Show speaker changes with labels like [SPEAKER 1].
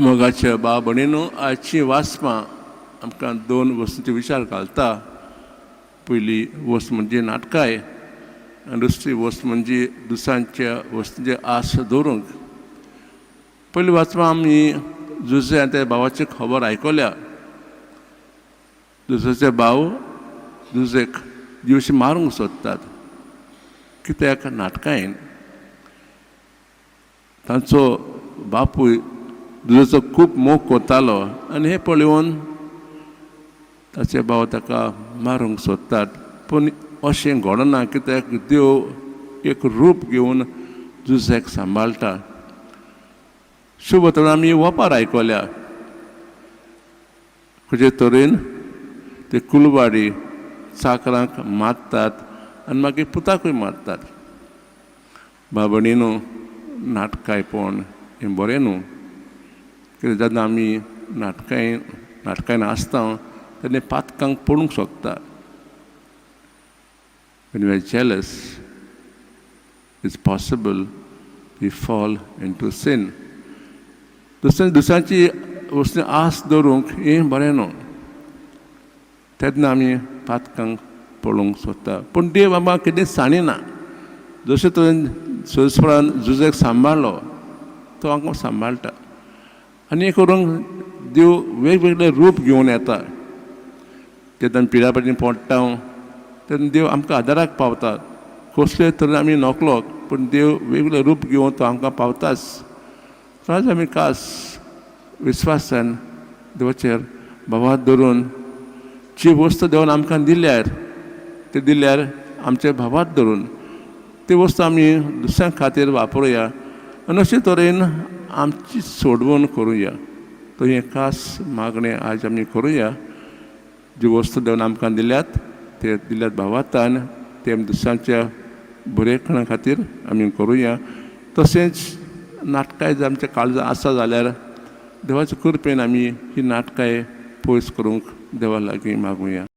[SPEAKER 1] मोगाच्या भाव भयणीनो, आजची वाचपां आमकां दोन वस्तूंचे विचार घालता. पयली वस्त म्हणजे नाटकाय आनी दुसरी वस्त म्हणजे दुसऱ्यांच्या वस्तूंचे आस दवरूंक. पयली वाचपां आमी जुजे आनी त्या भावाची खबर आयकल्या. जुजेचे भाव जुजेक जिवशी मारूंक सोदतात. कित्याक? नाटकायेन. तांचो बापूय जुजेचो खूब मोग करतालो आनी हें पळोवन ताचे भाव ताका मारूंक सोदतात. पूण अशें घडना, कित्याक देव एक रूप घेवन जुजेक सांबाळटा. शुभ आमी ओपार आयकल्या, खंयचे तरेन ते कुलवाडी चाकरांक मारतात आनी मागीर पुताकूय मारतात. भाव भयणीनो, नाटकायपण हें बरें न्हू, कित्याक जेन्ना आमी नाटकायन आसता तेन्ना पातकांक पडूंक शकता. When we are jealous, it's possible we fall into sin. दुसऱ्यांची वस्तू आस दवरूंक हें बरें न्हू. तेन्ना आमी पातकांक पडूंक सोदता. पूण देव आमकां कितें सांडिना. जशें तरेन सोंसपणान जुजेक सांबाळ्ळो, तो आमकां सांबाळटा. आनी हें करूंक देव वेगवेगळे रूप घेवन येता. तेन्ना आमी पिड्या पडटा तेन्ना देव आमकां आदाराक पावता. कसले तरेन आमी नकळो, पूण देव वेगवेगळे रूप घेवन तो आमकां पावताच. आज आमी खास विस्वासान देवाचेर भावार्थ धरून जी वस्तू देवान आमकां दिल्यार, ते दिल्यार आमचे भावार्थ धरून ती वस्तू आमी दुसऱ्यां खातीर वापरुया आनी अशे तरेन आमची सोडवण करुया. तो हें खास मागणें आज आमी करुया. जी वस्तू देवान आमकां दिल्यात, ते दिल्यात भावार्थान, ते आमी दुसऱ्यांच्या बरेपणा खातीर आमी करुया. तशेंच नाटकाय जर आमच्या काळजां आसा जाल्यार देवाच्या कृपेन आमी ही नाटकाय पयस करूंक देवा लागीं मागुया.